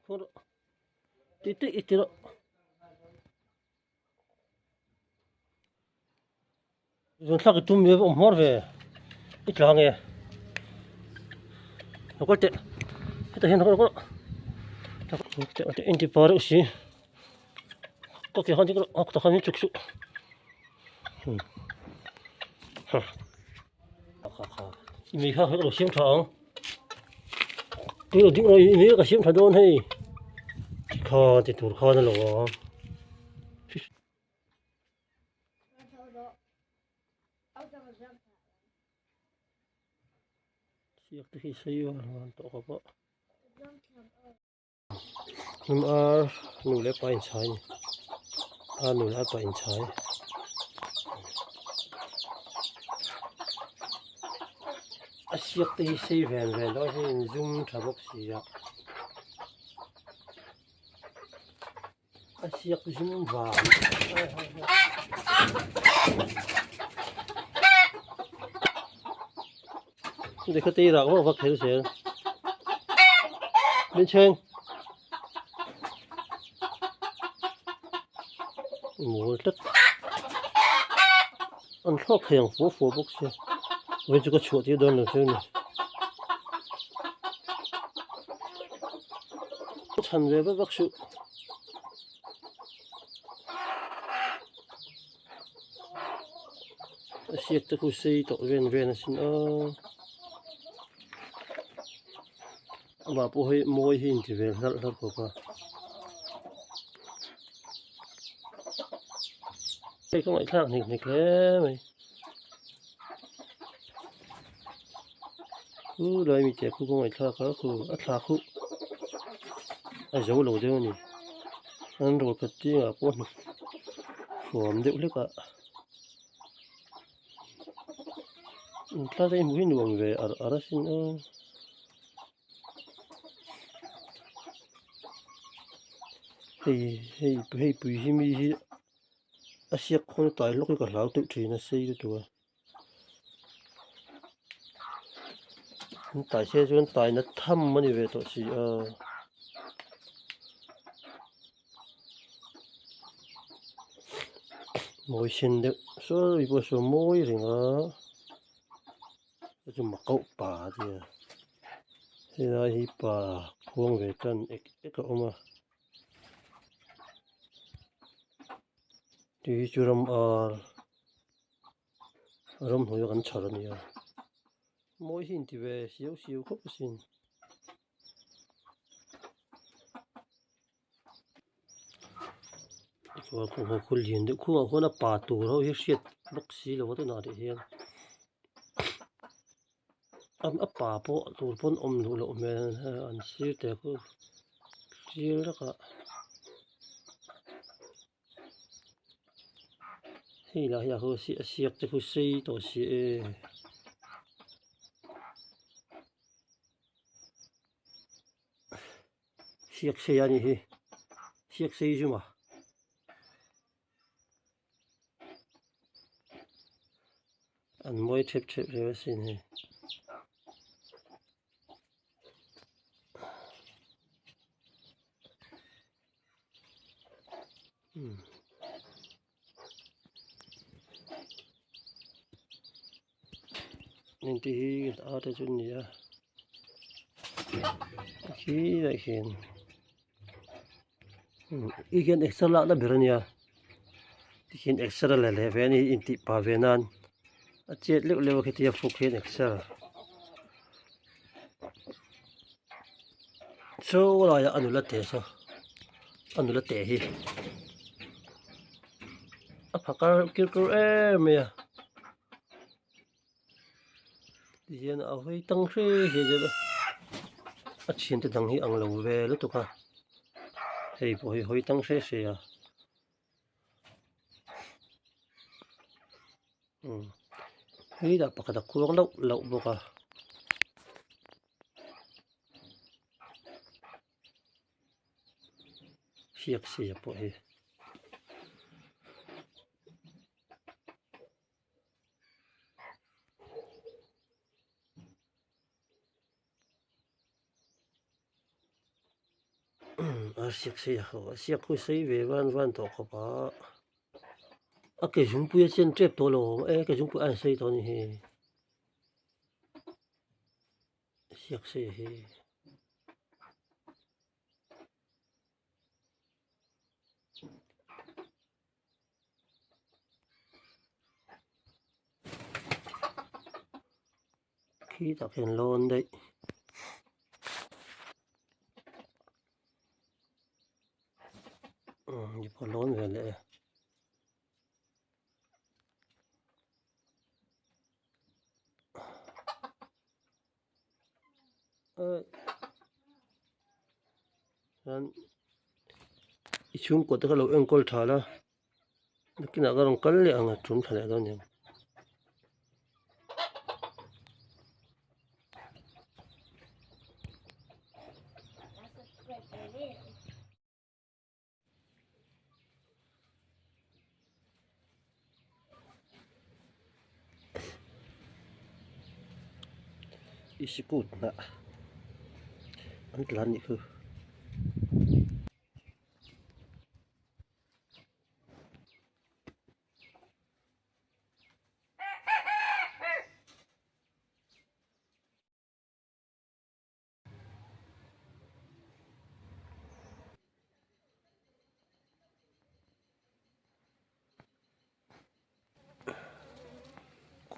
Khuang rawh. Ti ti i ti rawh. Zun thlak i tum ve awm hmawr ve i tla nge lo kal teh hetah hian lo kal rawh teh in ti pa reuh si ka ke khan rawh ka khan chuk suh i mei kha ka lo siam tha ang tui lo ding rawh i mei ka siam tha dawn hei tikha ti tur khan a lo ang. Siak te khi sei a han tawh ka pawh hnum ar nu leh pa inchhai a ni ar nu leh pa inchhai a siak te hi sei ven ven dawn hi in zum tha bawk si a. A siak zum vang Để có tí rồi cũng vật hiểu sự Bên trên Mùa tất Anh thóc hiền phố phố bốc xe Với chú có chuột tí đơn là chứ này Chhan ve vak vak suh. A siak te khu sei tawh ven ven a sin a. Amah pawh hei mawi hi inti vel hlarh hlarh bawk a. Hei ka ngaihthlak hnik hnik hle mai. Khu lai mi te khu ka ngaihthlak a khu a thla khu a zo lo deuh a ni an rawl khat chingah pawh hnuk hruam deuh hlek a thla te hi hmuh hi nuam ve ar ar asin aw. Hei hei hei pui hi mi hi a siak khawn a tai hlawk hi ka hlau deuh thin a sei lutuk a. An tai se chuan taina tham a ni ve tawh si a. Mawi sen deuh sawi pawh saw mawi reng a chu makauh pa a tia helai hi pa khuang ve tan ek ek a awm a. Tui hi chu ram ar ramhnuai a kan chhar a nia mawi hi inti ve siau siau khawp asin. Chuan kawngkhar khu lian deuh khuangah khuan a pa tur ho hi hriat bawk si lo a tunah rih hian a pa pawh tur pawn awm duh loh hmel an sir te khu sir lawkah. Hei lah hi a siak te khu sei tawh si e. Siak sei a nih hi siak sei zum a. An mawi thep thep reuh asin hei. Heng te hi a te chu ni a khi lai khian i hian exer lakna ber a nia tikhian exer a la leh ve a ni intih pah ve nan a chet leuh leuh a khitia fuk hian exer Saw laiah a nula te saw a nula te hi a phakar kir kur em mai a tihian a hawi tang hre hre zel a a thiante dang hi ang lo ve lutuk a hei pawh hi hawi tang hre hre a. Hei lah pakhat a kuang loh loh bawk a. Hriak sia pawh hi. A siak sei a a siak khu sei ve van van tawh khawp a a ke zungpui a chen tep tawh lo awm e ke zungpui a sei tawh a ni hi siak sei hi. Khi tah khian lawn daih. Umm ni pawh lawn ve leh e. Chuan i chhungkaw te kha lo enkawl tha la nakinah ka rawn kal leh ang a tum tha leh dawn aniang. I sikut hnah an tlan nih khu.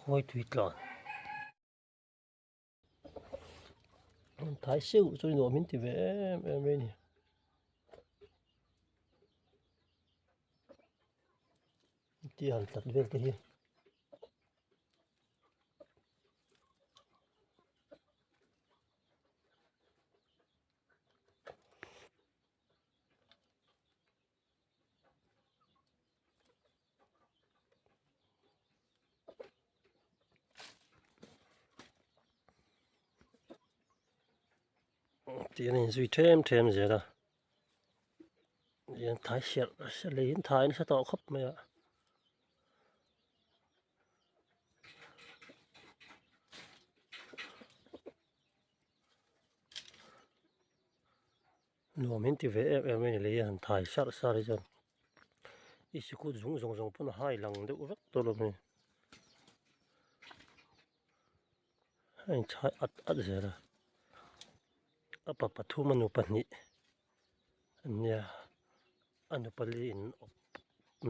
Khawi tui tlan an thai seuh chu nuam in ti ve em em mai a ni. Tia han tlat vel te hi. Tih an inzui them them zel a hian thai serh serh leh in thai nasa tawh khawp mai a. Nuam in ti ve em em a ni lei a han thai sarh sarh hi chuan i sikut zung zawng zawng pawn a hai lang deuh vek tawh lo mai a inchhai at at zel a a pa pathum a nu pahnih an nia a nu pali in awp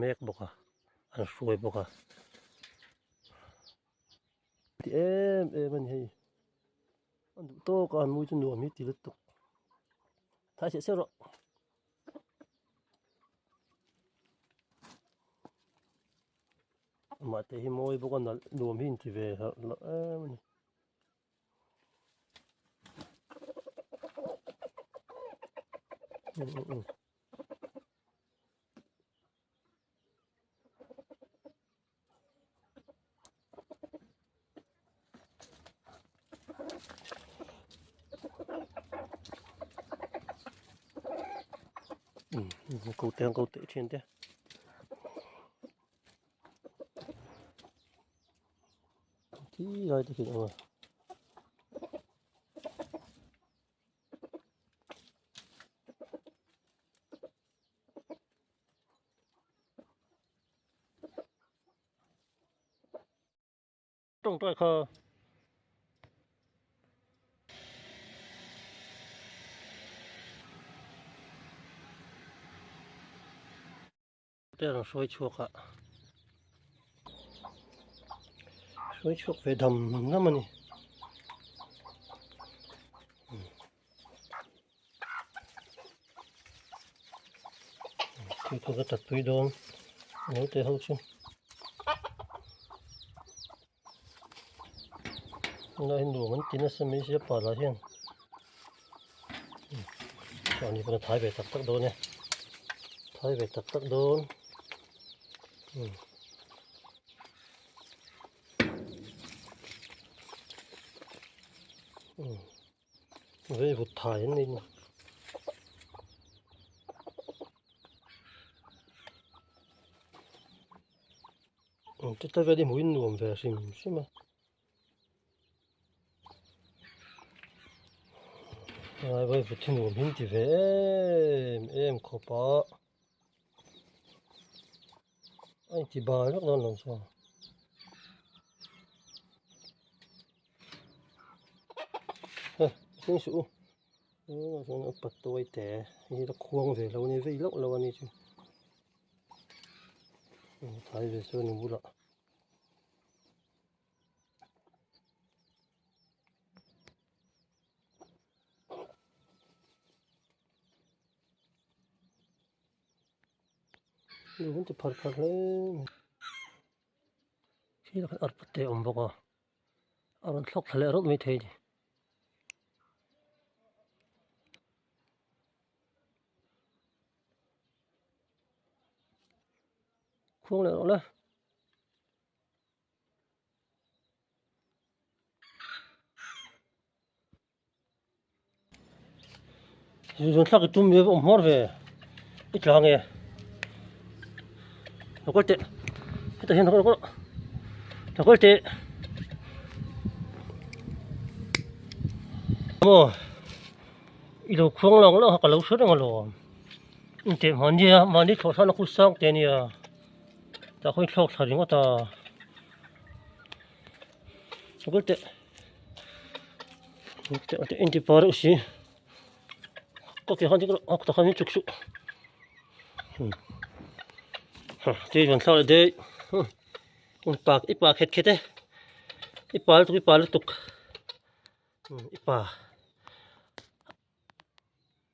mek bawk a an hruai bawk a ti em em a ni hei a duh tawk a an mui chu nuam hi ti lutuk thai seh seh rawh. Amah te hi mawi bawk a nalh nuam hi inti ve harh loh em a ni. Ko te ang ko te thian te. Thi lai te khi ang a. Tawngtai kha. Te rawn hruai chhuak a hruai chhuak ve dam dam a ni. Khi khu ka chat pui dawn naute ho chu tunah hian nuam an ti nasa mai sia pa lah hian chuan hi pawn a thai ve tak tak dawn e thai ve tak tak dawn. Vei vut thai an ni ni. Chutlai vel hi hmuhin nuam ve hrim hrim a. Helai vaivut hi nuam hi an ti ve em em khawp a. A inti bal vek dawn lo chuan. Heh ching suh u. Tunah chuan upa tuai te hi la khuang ve lo a ni vei loh loh a ni chu. Thai ve chu a ni bulah. Lu an ti phar phar hle mai. Khi lakah arpa te a awm bawk a a rawn thlawk thla leh rawlh maithei a ni. Khuang leh rawh le. Zun thlak i tum ve awm hmawr ve i tla nge lo kal teh hetah hian lo kal lo kal teh maw i lo khuang lang lang a ka lo hre reng alawm inteh mahnia mahni thlawh thlakna khu sang te ania tah khaw in thlawk thla ringawt a lo kal teh. Inti pa reuh si ka ke khan a khan chuk suh tui van thlak leh daih pa i pa khet khet e i pa lutuk i pa lutuk i pa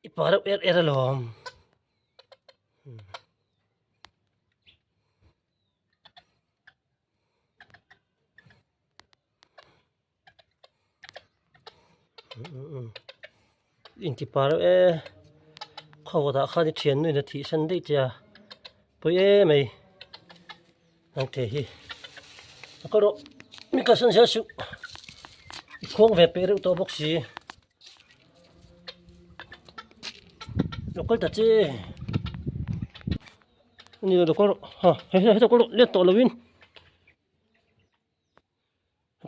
i pa reuh er er alawm. Inti pa reuh e khawkawtah khan i thiannu in a thih san daih che a pawi em mai nangte hi a kal rawh mi kalsan zel suh i khuang ve peh reuh tawh bawk si lo kal ta che ani lo kal rawh ha heta kal rawh let tawh lovin.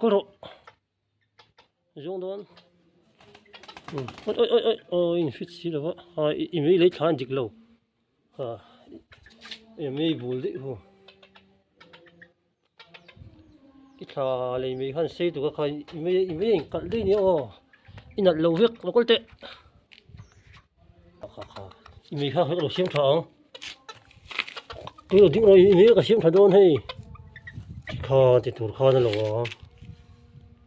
Kal rawh zawng dawn oi oi oi oi oi in fit si lova ha i mei lei thla an dik lo ha i mei bul daih hu i thla lei mei khan sei tuk a kha i mei i mei a inkalh daih nia aw i nalh lo vek lo kal teh kha kha i mei kha ka lo siam tha ang. Tui lo ding rawh i mei ka siam tha dawn hei tikhan ti tur khan a lo a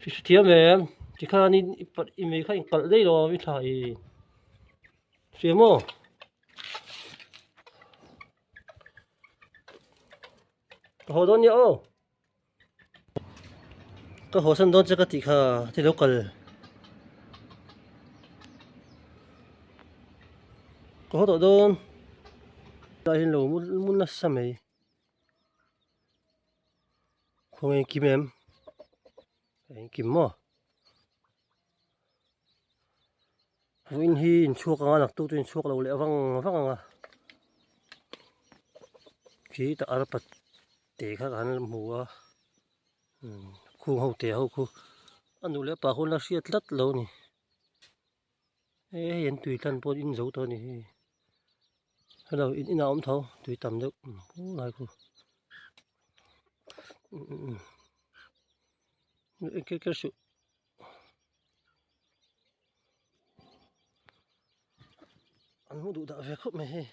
hrethiam em tikhan i mei kha inkalh daih lo a i thla i hria maw. Ka haw dawn nia aw ka haw san dawn che ka tih kha ti lo kal ka haw tawh dawn lai hian lo mu nasa mai khawnge engkim em engkim maw vawiin hi inchhuak anga naktuk chu inchhuak lo leh vang vang anga khi tah arpa te kha kan hmu a khung ho te ho khu a nu leh pa hun la hriat tlat lo a ni hei an tui tlan pawh in zo tawh a ni hi hello in inah a awm tho tui tam deuh lai khu eng suh. An hmu duh dah ve khawp mai hei.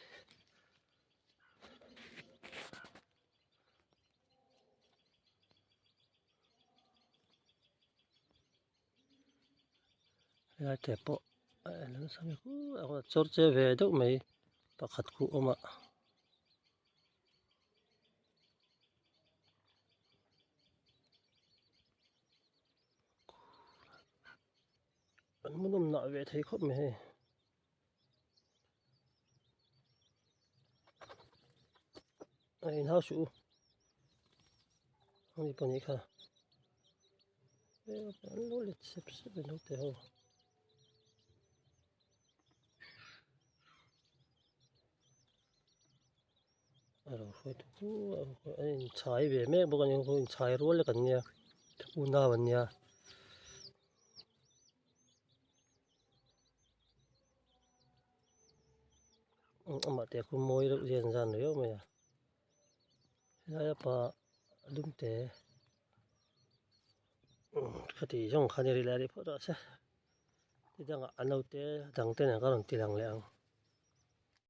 Helai te pawh a en nasa mai a chawr che ve deuh mai pakhat khu awm a. An hmunawm nah ve thei khawp mai hei. A inhau suh u. Ani pahnih kha. An lo let sep sep e naute ho. A lo hruai tu chu a inchhai ve mek bawk a ni inchhai rual lek an nia unau an nia. Amah te khu mawi deuh zan zan riau mai a helai a pa a dum te khati zawng khan i ri lai rih phawt rawh se ti dangah a naute dang te nen ka rawn ti lang leh ang.